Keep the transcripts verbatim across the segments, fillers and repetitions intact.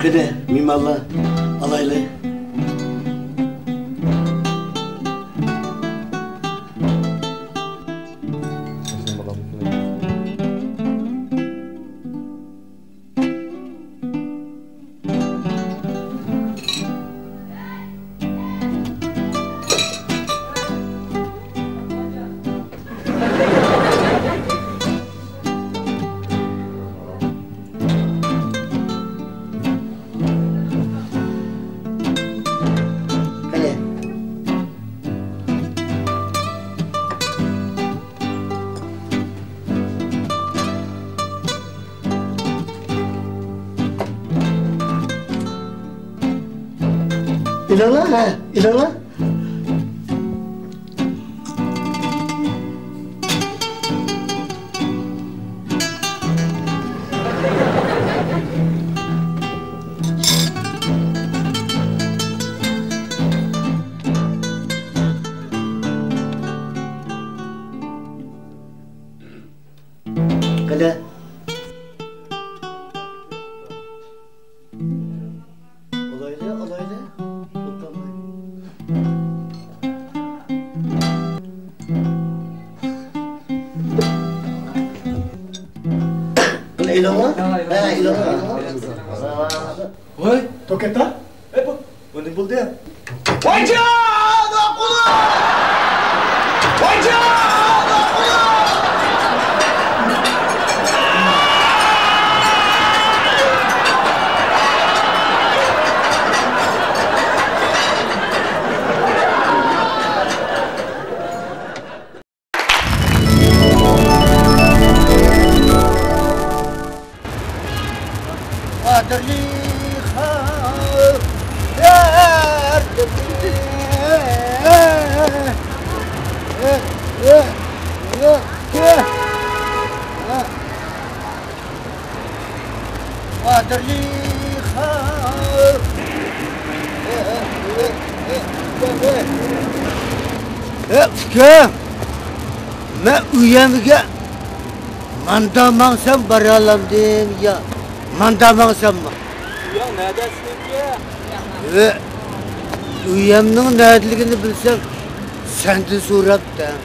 قېنى، مېھمانلار، ئالايلى. قېنى. ئېلىڭلار، ھە، ئېلىڭلار. قېنى. ئالايلى، ئالايلى. قېنى، ئېلىڭلار. ھە، ئېلىڭلار، ئېلىڭلار. ۋاي، توكەتتا. ئەي، بۇ، بۇ نېمە بولدى؟ ۋايجان ئاقۇلۇق! ۋايجان ئاقۇلۇق! قەدىرلىك خەلق دەردىمنى. قەدىرلىك خەلق. ئە، ئۇكام، مەن ئۆيەمگە ماندا ماڭسام بارالامدىم يا ماندا ماڭساممۇ؟ ئۆيۈڭ نەدە سېنىڭكى؟ ئۆ-، ئۆيەمنىڭ نەدىلىكىنى بىلسەم سەندىن سوراپتىم.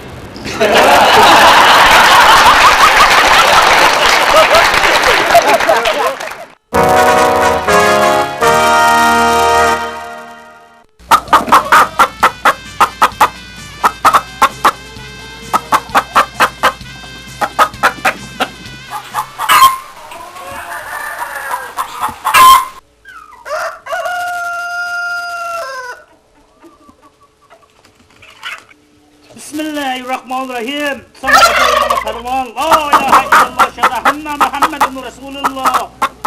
بىسمىللاھىرراھمانىرراھىم. ساڭا ئاجايىپ ماڭا پەرۋان. لا ئىلاھە ئىللاللا، ئەشھەدۇ ئەننە مۇھەممەدۇن رەسۇلۇللا.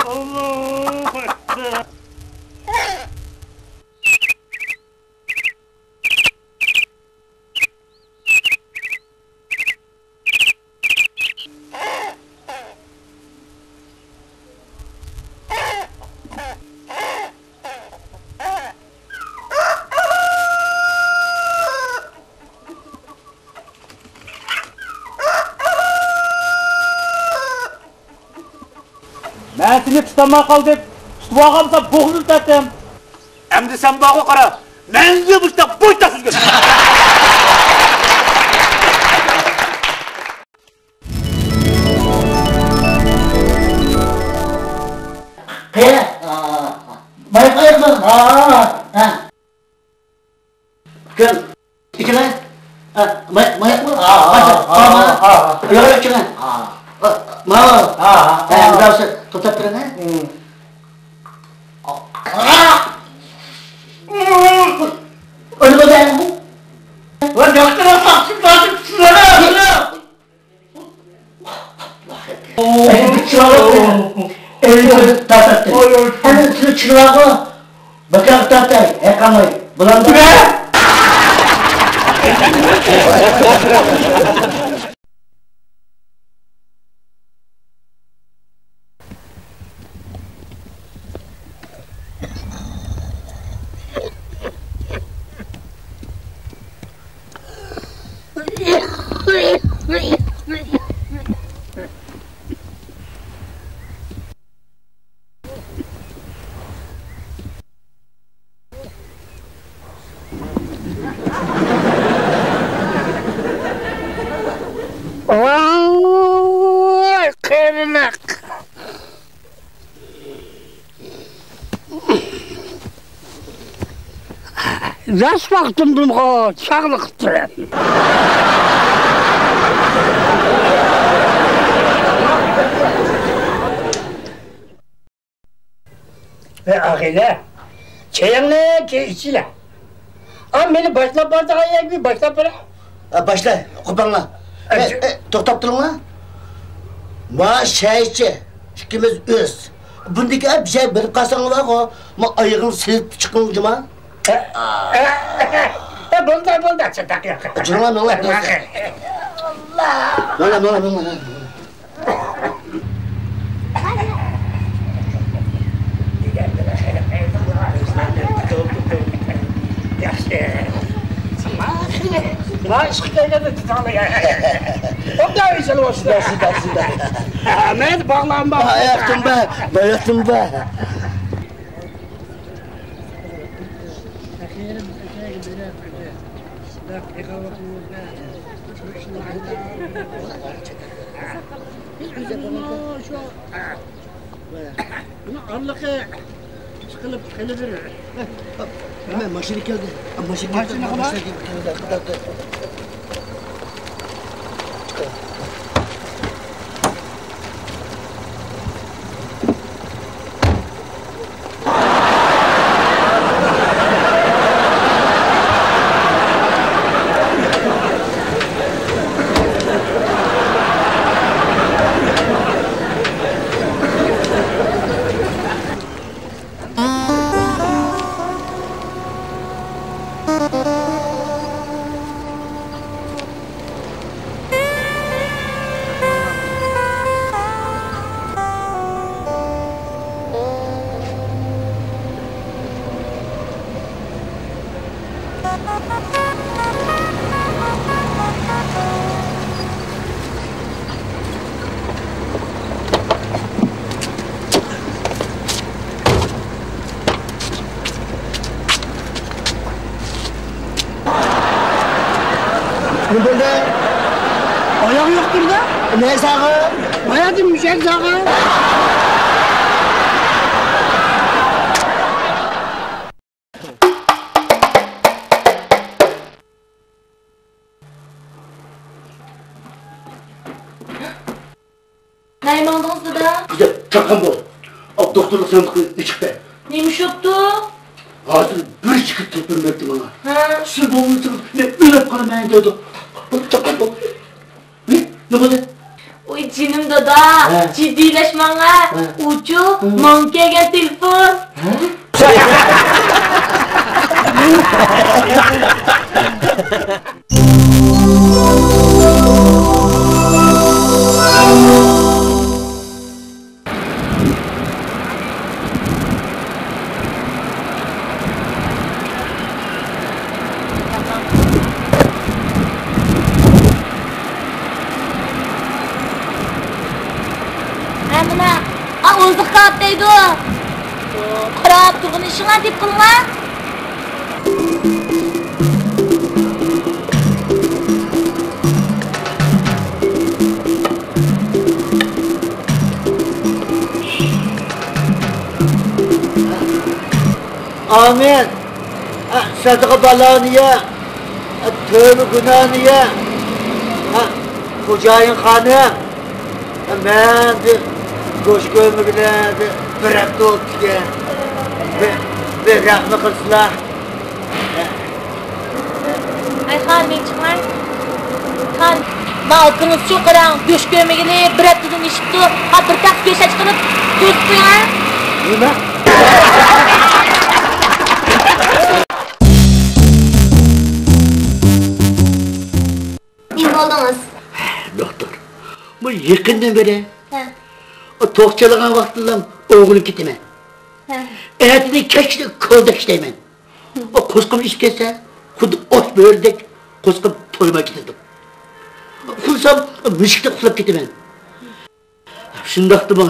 ئاللاھۇ ئەكبەر. مەن سېنى تۇتالماي قالدىم. تۇتۇۋالغانسا بوغۇزۇڭنى تارتتىم. ئەمدى سەن بارغۇ قارا. مەنزىل بۇشتا بويتا سۈزگۈن. قېنى، بايقايمەن. ھە. ئۇكام، ئىككىلەن. ئە، ماي-، ماياقمۇ؟ ئا، ئا، قاچا، ئا، قاما. ئا، ئا. ياق، ياق، ئىككىلەن. ئا. ئا، ماۋۇ. ئا، ئا. ئە، ئا. مۇداپىسى توختاپ بېرىڭ، ھە؟ ئۇم. ئا. ئۇنى بۇ دەيمۇ؟ ۋە داختىر ساقچى باسىپ سىلەر. ئەمدى سىلى چىراغا بىكار تارتاي، ھەققانماي. بۇلارنى ياش ۋاقتىمدىنغۇ چاغلىق قىپتىمەن. ئەي ئاغىنە، چېيىڭنى كېيىن ئىچىلە. ئا، مېنى باشلاپ بارىدىغان يەرگە باشلاپ بېرە. ئا، باشلا، قوپاڭلار. ئە، ئە، ئە، توختاپ تۇرۇڭلار. ما شەيچى، ئىككىمىز ئۆز. بۇندىكى ئە، بىر شەي بېرىپ قالساڭلارغۇ، ما ئايىغىڭ سېلىپ چىقىڭ جۇما. ئە، ئە، ئە، بولدى، بولدى، چاتاق ياق. جۇما، ماڭا. ماڭا، ماڭا، ماڭا. ياخشى. ما ئىشقا كەلگەندە تۇتاڭلىغان. ئوبدان ئېسىل بولسۇن. مەن باغلانما. باياتتىم بە، باياتتىم بە. بۇنى ئارىلىقى ئىشقىلىپ قېلىۋېرىڭ. ماشىنا كەلدى. ماشىنا كەلدى. ماشىنا كەلدى. نېمە بولدى؟ ئاياغ يوق تۇردا. نە ساغا؟ باياتىن مۈشەك ساغا. نەگە ماڭدىڭىز دادا؟ قىزىم، چاققان بول. ئاۋۇ دوختۇرلۇق ساندۇقىنى ئېچىپ بەر. نېمە ئىش بوپتۇ؟ ھازىر بىر يىگىت تېلېفون بەردى ماڭا. ھە. سىز بولمىسىڭىز، مەن ئۆلۈپ قالىمەن دەيدۇ. بول، چاققان بول. نېمە بولدى؟ ۋاي جېنىم دادا، ھە. جىددىيلەشمەڭە. ھە. ئۇچۇ، ھە. ماڭا كەلگەن تېلېفون. ھە؟ ھە، مانا، ئا، ئوزۇق كاۋاپ دەيدۇ. قاراپ تۇرغىنى ئىشىڭلارنى تېپىپ قىلىڭلار. ئامىن. ھە، سەدىقە بالانى يە، ھە، تۆۋە گۇناھنى يە. ھە، خوجايىن خانىم، ھە، مەن بىر گۆش كۆرمىگىلى بىر ھەپتە بوپتىكەن. بىر، بىر رەھمى قىلسىلا. ھە. ئاي خانىم، مېنى چىقماي. خان، ماۋۇ ئاكىڭىزچۇ قاراڭ، گۆش كۆرمىگىلى بىر ھەپتىدىن ئېشىپتۇ. ھا، بىر تەخسە گۆش ئەچ قىلىپ، توزۇپ قويۇڭ ھە. نېمە؟ نېمە بولدىڭىز؟ دوختۇر، بۇ يېقىندىن بېرى ھە. توك چالغان ۋاقتىدىلا ئويغىنىپ كېتىمەن. ھە. ئەتىدىن كەچكىچە كولدا ئىشلەيمەن. ئۇ قورسىقىم ئېچىپ كەتسە، خۇددى ئاچ بۆرىدەك قورسىقىم تويماي كېتىدۇ. ئۇخلىسام، مۈشۈكتەك ئۇخلاپ كېتىمەن. شۇنداقتىمۇ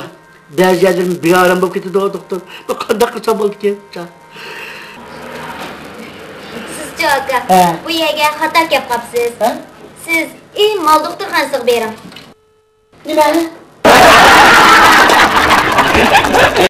بەزى يەرلىرىم بىئارام بولۇپ كېتىدۇ، دوختۇر. بۇ قانداق قىلسام بولىدىكىن؟ سىزچۇ، ئاكا؟ ھە. بۇ يەرگە خاتا كەپ قاپسىز. ھە؟ سىز، ئى، مال دوختۇرخانىسىغا بېرىڭ. نېمە؟